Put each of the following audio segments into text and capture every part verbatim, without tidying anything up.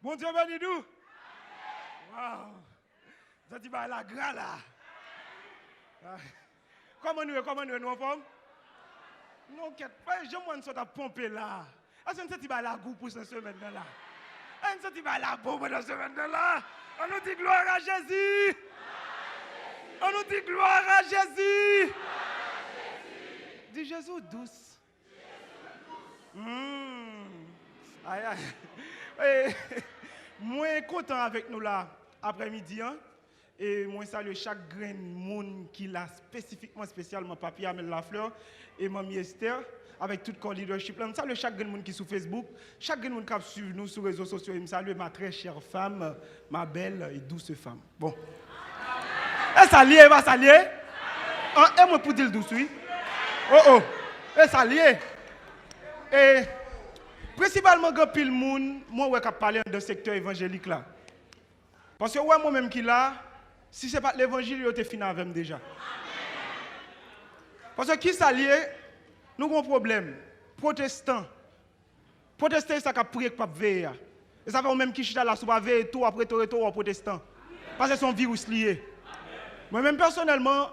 Bondye beni nou. Waw. Santi bagay la gra la. Ah. Kòman nou ye? Kòman nou ye? Nou anfòm? Non, kèt, pa janm wè n sot ap ponpe la. Èske n santi bagay la gou pou nan semèn nan la? Èske n santi bagay la bon pandan semèn nan la? An nou di glwa a Jezi! An nou di glwa a Jezi! Di Jezi w dous. Hmm. Ay, ay. E, mwen kontan avèk nou la aprèmidi an. E mwen salye chak grenn moun ki la espesifikman, espesyalman Papi Amel Lafleur e Manmi Esther, avèk tout kò lidèchip la. M salye chak grenn moun ki sou Facebook, chak grenn moun k ap swiv nou sou rezo sosyo. E m salye ma très chère femme, ma belle et douce femme. Bon. E sa l ye, e pa sa l ye? An, e mwen pou di l dous, wi. Oh, oh. E sa l ye. E prensipalman, gen anpil moun, mwen wè k ap pale anndan sektè evanjelik la. Paske ou wè mwen menm ki la, si se pa t levanjil, yo te fin avè m deja. Paske ki sa l ye? Nou gen yon pwoblèm. Pwotestan. Pwotestan e sa k ap priye k p ap veye a. E sa fè ou menm ki chita la, si w pa veye tou, w ap rete, rete, w ap pwotestan. Paske se yon viris li ye. Mwen menm pèsonèlman,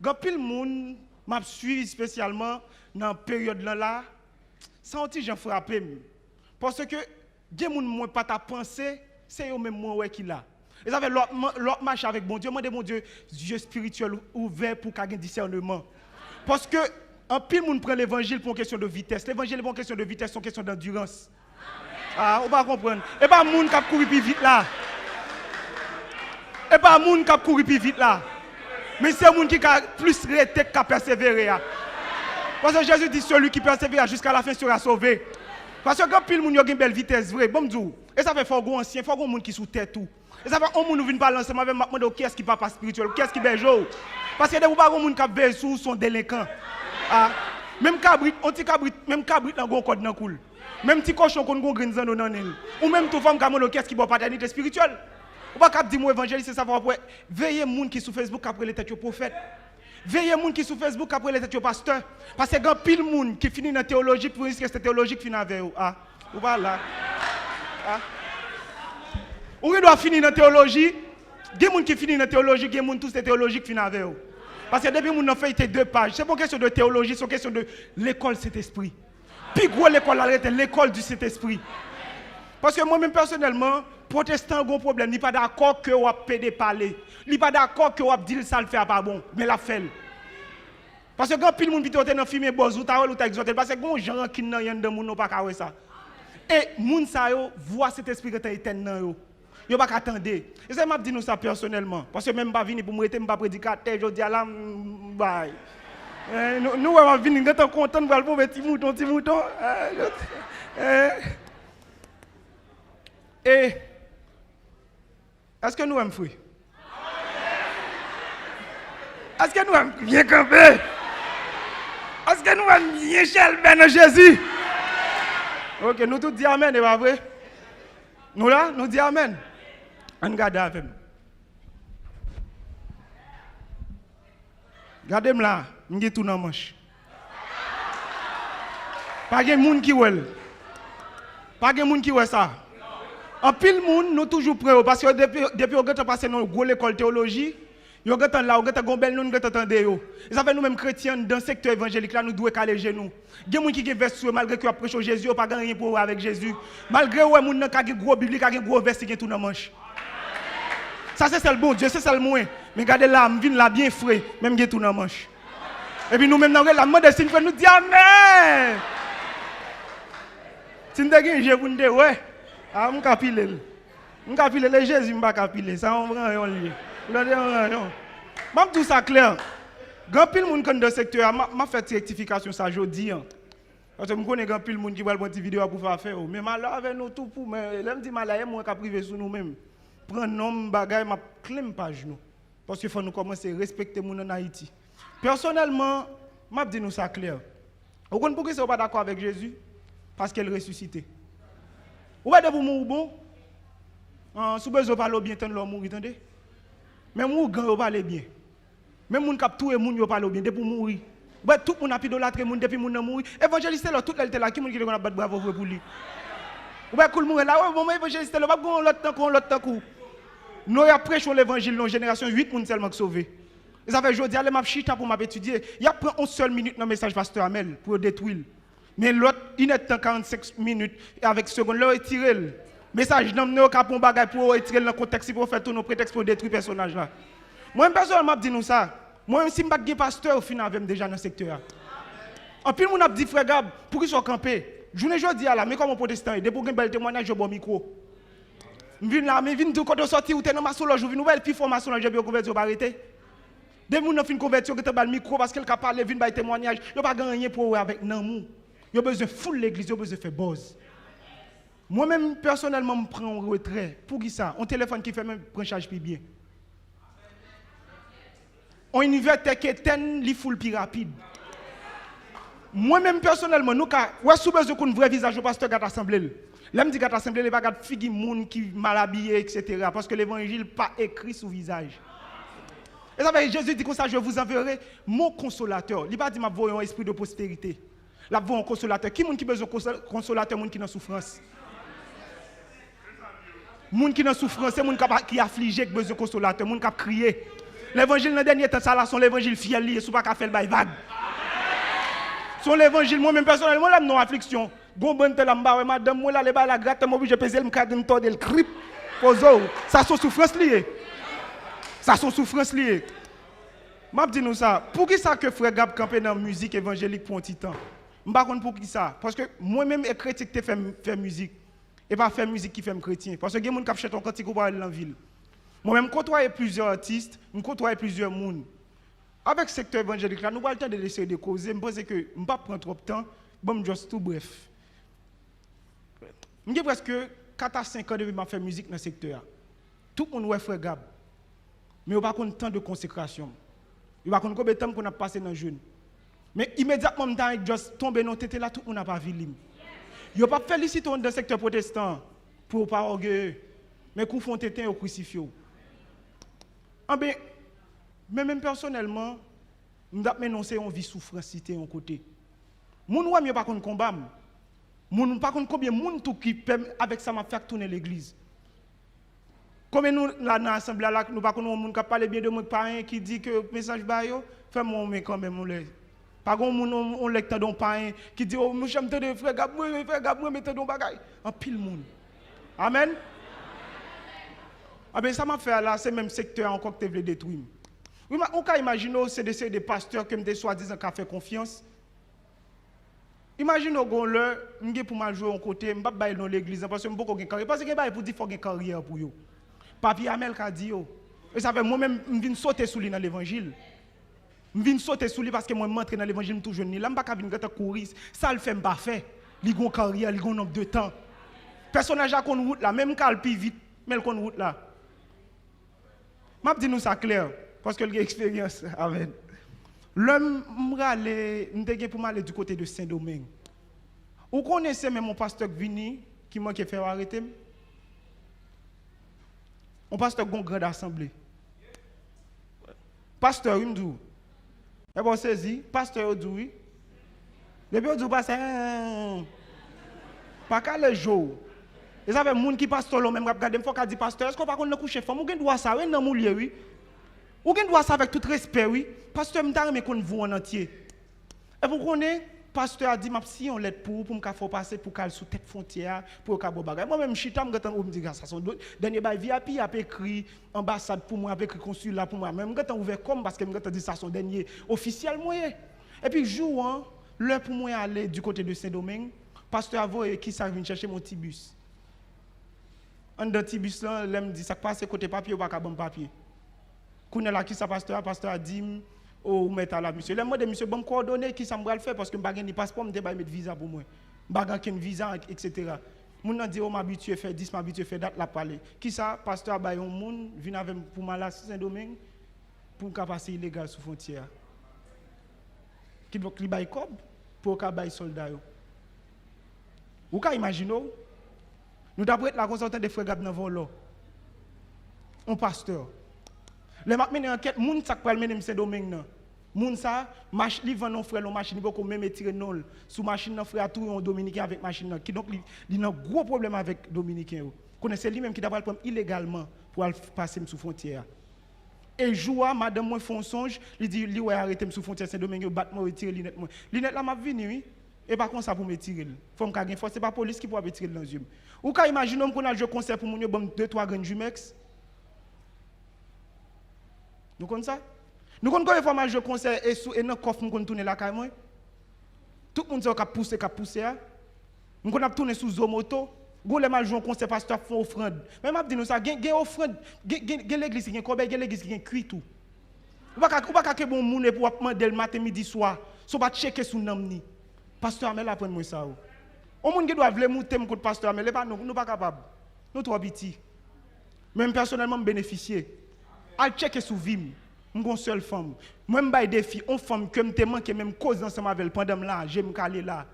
gen anpil moun m ap swiv espesyalman nan peryòd lan la, sa yon ti jan frape m. Paske gen moun mwen pa ta panse, se yo menm mwen wè ki la. E sa fè lè w ap ma-, lè w ap mache avèk Bondye, mande Bondye zye espirityèl ou ouvè pou w ka gen disèneman. Paske anpil moun pran levanjil pou yon kesyon de vitès. Levanjil e pa yon kesyon de vitès, se yon kesyon dandirans. Ah, ou pa konprann. E pa moun k ap kouri pi vit la. E pa moun k ap kouri pi vit la. Men se moun ki ka plis rete, k ka pèsevere a. Paske Jezi di, celui qui persévère jusqu'à la fin sera sauvé. Paske gen anpil moun yo gen bèl vitès vre. Ban m di w, e sa fè fò w gon ansyen, fò w gon moun ki sou tèt ou. E sa fè yon moun ou vin pale ansanm avè m, m ap mande w kiyès ki papa espirityèl ou, kiyès ki bèje w. Paske depi w pa gon moun k ap veye sou ou, se yon delenkan. Ah, menm kabrit, yon ti kabrit, menm kabrit lan gon kòd nan kou l. Menm ti kochon konn gon grenn zanno nan nen l. Ou menm tou fò m ka mande w kiyès ki ba w patènite espirityèl. Ou pa ka ap di m w evanjelis, se sa fè w ap wè. Veye moun ki sou Facebook k ap rele tèt yo pwofèt. Veye moun ki sou Facebook k ap rele tèt yo pastè. Paske gen anpil moun ki fini nan teyoloji, pou riske se teyoloji k fin avè yo. Ah, ou pa la. Ah. Ou gen dwa fini nan teyoloji. Gen moun ki fini nan teyoloji, gen moun tou se teyoloji k fin avè yo. Paske depi moun nan feyte de paj, se pa yon kesyon de teyoloji, se yon kesyon de lekòl Sentespri. Pi gwo lekòl la rete lekòl di Sentespri. Paske mwen menm pèsonèlman, pwotestan gon pwoblèm, li pa dakò ke w ap pede pale. Li pa dakò ke w ap di l sa l fè a pa bon, men l ap fè l. Paske gen anpil moun pito te nan fimen bòz, ou ta wè l, ou ta egzòte l. Paske gen yon jan rankin nan anndan moun nan, ou pa ka wè sa. E moun sa yo, vwa Sentespri gentan etèn nan yo. Yo pa ka tande. E se m ap di nou sa pèsonèlman. Paske menm m pa vini pou m rete, m pa predikatè, jodi a la, m, m bay. Eh, nou, nou wè m ap vini, m gentan kontan, m pral ponpe ti mouton, ti mouton. Eh, jodi, eh. E, èske nou wè m fre? Èske nou wè m byen kanpe? Èske nou wè m byen chèlbè nan Jezi? Ok, nou tout di amèn, e pa vre? Nou la? Nou di amèn? Ann gade avè m. Gade m la, m gen tou nan manch. Pa gen moun ki wè l. Pa gen moun ki wè sa. Anpil moun, nou toujou pran yo, paske depi, depi yo gentan pase nan yon gwo lekòl teyoloji, yo gentan la, yo gentan gon bèl non, nou gentan tande yo. E sa fè nou menm kretyen anndan sektè evanjelik la, nou dwe kale je nou. Gen moun ki gen vès sou yo, malgre ke yo ap preche Jezi, yo pa gen anyen pou yo wè avèk Jezi. Malgre yo wè moun nan ka gen gwo Bib, li ka gen gwo vès, li gen tou nan manch. Sa se sèl Bondye, se sèl mwen. Men gade la, m vin la byen fre, men m gen tou nan manch. Epi nou menm nan rela, m mande si n fre, nou di amèn. Si n te gen je pou n te wè, a, m ka pile l. M ka pile l, e Jezi m pa ka pile, sa yon ranyon l ye. Ou tande, yon ranyon. M ap di w sa klè. Gen anpil moun k anndan sektè a, m ap, m ap fè ti rektifikasyon sa jodi a. Paske m konnen gen anpil moun ki pral pran ti videyo a pou fè afè yo. Men malè avè nou tou pou, men lè m di malè, e mwen k ap rive sou nou menm. Pran non m, bagay, m ap klenm paj nou. Paske fò nou kòmanse respekte moun ann Ayiti. Pèsonèlman, m ap di nou sa klè. Ou konn poukisa yo pa dakò avèk Jezi? Paske l resisite. Ou wè depi w mouri bon, an, si w bezwen pale w byen, tann lè w mouri, tande. Menm ougan yo pale byen. Menm moun k ap touye moun yo pale w byen depi w mouri. Ou wè tout moun ap idolatre moun depi moun nan mouri. Evanjelis Telor, tout lè l te la, ki moun ki te konn ap bat bravo vre pou li? Ou wè koul mouri la, wè, bon, evanjelis tèl, ou p ap gen yon lòt tankou, yon lòt tankou. Non, y ap preche yon levanjil nan yon jenerasyon, uit moun sèlman k sove. E sa fè jodi a, lè m ap chita pou m ap etidye, y ap pran yon sèl minit nan mesaj pastè Amèl pou yo detwi l. Men lòt inèdtan, karannsenk minit avèk segonn, lè yo retire l, mesaj nanm nan yo ka pran yon bagay pou yo retire l nan kontèks li, pou yo fè tounen yon pretèks pou yo detwi pèsonaj la. Mwen menm pèsonèlman, m ap di nou sa. Mwen menm, si m pa t gen pastè, yo fin avè m deja nan sektè a. Anpil moun ap di, "Frè Gab, poukisa w kanpe?" Jounen jodi a la, men kòman pwotestan ye, depi w gen bèl temwayaj, yo ba w mikwo. M vin la, men vin di w kote w sòti, ou te nan masonlòj, ou vin, ou wè l pi fò masonlòj, epi yo konvèti, yo pa rete. Depi moun nan fin konvèti, yo gentan ba l mikwo paske l ka pale, vin bay temwayaj. Yo pa gen anyen pou yo wè avèk nanm ou. Yo bezwen foul legliz, yo bezwen fè buzz. Mwen menm, pèsonèlman, m pran yon retrè. Poukisa? Yon telefòn ki fèmen pran chaj pi byen. Yon inivètè ki etèn, li foul pi rapid. Mwen menm, pèsonèlman, nou ka wè, si w bezwen konn vrè vizaj yon pastè, gad asanble l. Lè m di gad asanble l, e pa gad figi moun ki mal abiye, etsetera. Paske levanjil pa ekri sou vizaj. E sa fè Jezi di konsa, "Je vous enverrai mon consolateur." Li pa di, "M ap voye yon espri de posterite." L ap voye yon konsolatè. Ki moun ki bezwen konso-, konsolatè? Moun ki nan soufrans. Moun ki nan soufrans, se moun k ap, ki aflije, ki bezwen konsolatè, moun k ap kriye. Levanjil nan dènye tan sa la, se yon levanjil fyèl li ye, si w pa ka fè l, bay vag. Se yon levanjil, mwen menm pèsonèl, mwen lè m nan afliksyon, gon bann tan la, m pa wè madanm mwen la, lè bay la grate, m oblije peze l, m ka di m tòde l, krip, poze w. Sa se yon soufrans li ye. Sa se yon soufrans li ye. M ap di nou sa, poukisa ke frè Gab kanpe nan mizik evanjelik pou yon ti tan? M pa konn poukisa, paske mwen menm e kretyen ki te fè m fè mizik. E pa fè mizik ki fè m kretyen. Paske gen moun k ap chante yon kantik ou pa wè l nan vi l. Mwen menm, m kotwaye plizyè atis, m kotwaye plizyè moun. Avèk sektè evanjelik la, nou pral tande de seri de koze, m panse ke m p ap pran twòp tan, ban m just tou brèf. M gen prèske kat a senk an depi m ap fè mizik nan sektè a. Tout moun wè frè Gab. Men yo pa konn tan de konsekrasyon m. Yo pa konn konbyen tan m konn ap pase nan jèn. Men imedyatman m ta just tonbe nan tenten la, tout moun ap avili m. Yo p ap felisite w anndan sektè pwotestan an pou w pa ògeye. Men kou w fè yon tenten, yo krisifye w. Anben, men menm pèsonèlman, m t ap mennen w se yon vi soufrans si te yon kote. Moun wè m, yo pa konn konba m. Moun, m pa konn konbyen moun tou ki pè m avèk sa m ap fè ak tounen legliz. Konbyen nou la nan asanble a la, nou pa konn yon moun k ap pale byen de mwen, payen ki di ke mesaj ba yo, fè m wè yon men kanmenm yon lè. Pa gen yon moun, yon, yon lè k tande yon payen ki di, "O, monchè, m tande frè Gab, mwen, frè Gab, mwen, men tande yon bagay." Anpil moun. Amèn. Anben, sa m ap fè a la, se menm sektè a ankò ki te vle detwi m. Wi, ou ka imajine w, se de, se de pastè ke m te swadizan ka fè konfyans. Imajine w gon lè, m gen pou m al jwe yon kote, m p ap bay non legliz lan, paske m poko gen karyè. Paske gen bagay pou di, fò gen karyè pou yo. Papye Amèl ka di yo. E sa fè mwen menm, m vin sote sou li nan levanjil. M vin sote sou li paske mwen, m antre nan levanjil, m tou jwenn li la, m pa ka vin gentan kouri. Sa l fè, m pa fè. Li gon karyè, li gon nonb de tan. Pèsonaj la konn wout la, menm m ka al pi vit, men l konn wout la. M ap di nou sa klè, paske l gen eksperyans avè n. Lè m, m rale, m te gen pou m ale di kote de Sendomeng. Ou konnen se menm yon pastè k vini, ki manke fè yo arete m? Yon pastè k gon grand asanble. Pastè, wi, m di w. Epa w sezi, pastè yo di w wi. Depi yo di w pastè, en, pa kale je w. E sa fè moun ki pastè w la, ou menm k ap gade m, fò w ka di pastè, èske w pa konn nan kouche fanm? Ou gen dwa sa wi, nanm ou l ye wi. Ou gen dwa sa avèk tout respè wi. Pastè, m ta renmen konn vi w an antye. Epi w konnen, pastè a di, "M ap siyen yon lèt pou ou, pou m ka fè w pase, pou w ka al sou tèt fwontyè a, pou yo ka ba w bagay." Mwen menm, m chita, m gentan, ou m di, "Sa se yon dènye bay V I P, y ap ekri anbasad pou mwen, y ap ekri konsila pou mwen." Men m gentan ouvè kò m, paske m gentan di, "Sa se yon dènye ofisyèl mwen ye." Epi jou an, lè pou mwen ale di kote de Sendomeng, pastè a voye kisa vin chèche m, yon ti bis. Anndan ti bis lan, lè m di, "Sa k pase, kote papye?" Yo pa ka ban m papye. Kounye a la, kisa pastè a? Pastè a di m, "O, ou mèt al a misye." Lè m mande misye, "Ban m kowòdone, kisa m pral fè?" Paske m pa gen ni paspò, m te bay met viza pou mwen. M pa gen ankenn viza, etsetera. Moun nan di, "O, m abitye fè dis, m abitye fè dat," l ap pale. Kisa? Pastè a bay yon moun vin avè m pou m al a Sendomeng, pou m ka pase ilegal sou fwontyè a. Kidonk, li bay kòb pou yo ka bay sòlda yo. Ou ka imajine w? Nou t ap ret la konsa, ou tande frè Gab nan vòlò. Yon pastè. Lè m ap mennen ankèt, moun sa k pral mennen m Sendomeng nan, Moun sa, mach, li vann yon frè l yon machin, li poko menm etire non l sou machin nan, frè a touye yon dominiken avèk machin nan. Kidonk, li, li nan gwo pwoblèm avèk dominiken yo. Konnen se li menm ki ta pral pran m ilegalman pou al pase m sou fwontyè a. E jou a, madanm mwen fè yon sonj, li di li wè arete m sou fwontyè Sendomeng, yo bat mwen, yo retire linèt mwen. Linèt la, m ap vini, wi. E pa konsa pou m etire l. Fò m ka gen fòs, se pa polis ki pou ap etire l nan zye m. Ou ka imajine w, m konn al jwe konsè pou moun yo ban m de twa grenn Jumex? Nou konn sa? Nou konn konbyen fwa m al jwe konsè e sou, e nan kòf m konn tounen lakay mwen? Tout moun sa yo k ap pouse, k ap pouse a. M konn ap tounen sou zo moto. Gon lè m al jwe yon konsè, pastè ap fè yon ofrann. Men m ap di nou sa, gen, gen ofrann, gen, gen, gen legliz ki gen kòbèy, gen legliz ki gen kwi tou. Ou pa ka, ou pa ka kenbe yon moun epi w ap mande l maten, midi, swa, san w pa tcheke sou nanm ni. Pastè Amèl aprann mwen sa, wi. Yon moun gen dwa vle moute m kot pastè Amèl, epa nou, nou pa kapab. Nou twò piti. Men m pèsonèlman, m benefisye. Al tcheke sou vi m. M gon sèl fanm. Mwen, m bay defi, on fanm ke m te manke menm koze ansanm avè l pandan m la, je m kale la,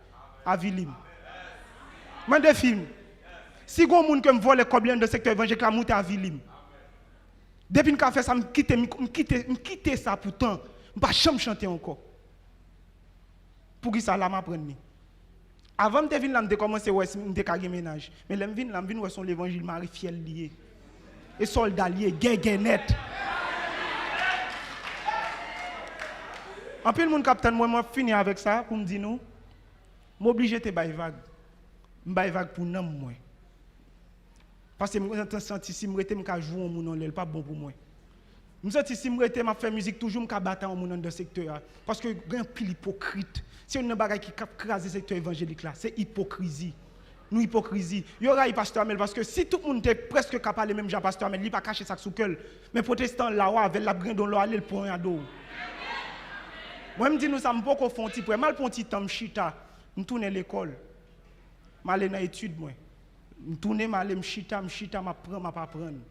avili m. Mwen defi m. Si gon moun ke m vòlè kòb li anndan sektè evanjelik la, moute avili m. Depi n ka fè sa, m kite, m kite, m kite sa pou tan. M pa janm chante ankò. Poukisa la m aprann li? Avan m te vin la, m te kòmanse wè si m te ka gen mennaj. Men lè m vin la, m vin wè se yon levanjil mari fyèl li ye. E sòlda li ye, gègè nèt. Anpil moun k ap tann mwen, mwen ap fini avèk sa pou m di nou, m oblije te bay vag. M bay vag pou nanm mwen. Paske m santi si m rete, m ka joure yon moun anlè, l p ap bon pou mwen. M santi si m rete, m ap fè mizik toujou, m ka batay yon moun anndan sektè a. Paske gen anpil ipokrit. Se youn nan bagay ki k ap kraze sektè evanjelik la, se ipokrizi. Nou ipokrizi. Yo rayi pastè Amèl paske si tout moun te prèske ka pale menm jan a pastè Amèl, li pa kache sa k sou kè l. Men pwotestan la w avè l, l ap grendon lè w ale, l ponyade w. Mwen, m di nou sa, m poko fè yon ti prè. M al pran yon ti tan, m chita. M tounen lekòl. M ale nan etid mwen. M tounen, m ale, m chita, m chita, m ap pran, m ap aprann.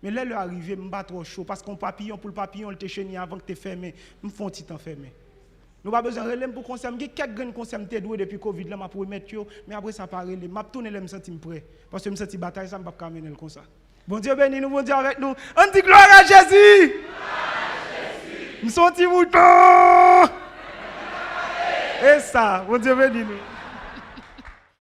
Men lè lè a rive, m pa twò cho, paske yon papiyon pou l papiyon, l te chenye avan k te fèmen. M fè yon ti tan fèmen. Nou pa bezwen rele m pou konsè. M gen kèk grenn konsè m te dwe depi kovid la, m ap remèt yo, men apre sa, pa rele m. M ap tounen lè m santi m prè, paske m santi batay sa, m p ap ka mennen l konsa. Bondye beni nou, Bondye avèk nou. Ann di glwa a Jezi! M se yon ti mouton! E sa, Bondye beni nou.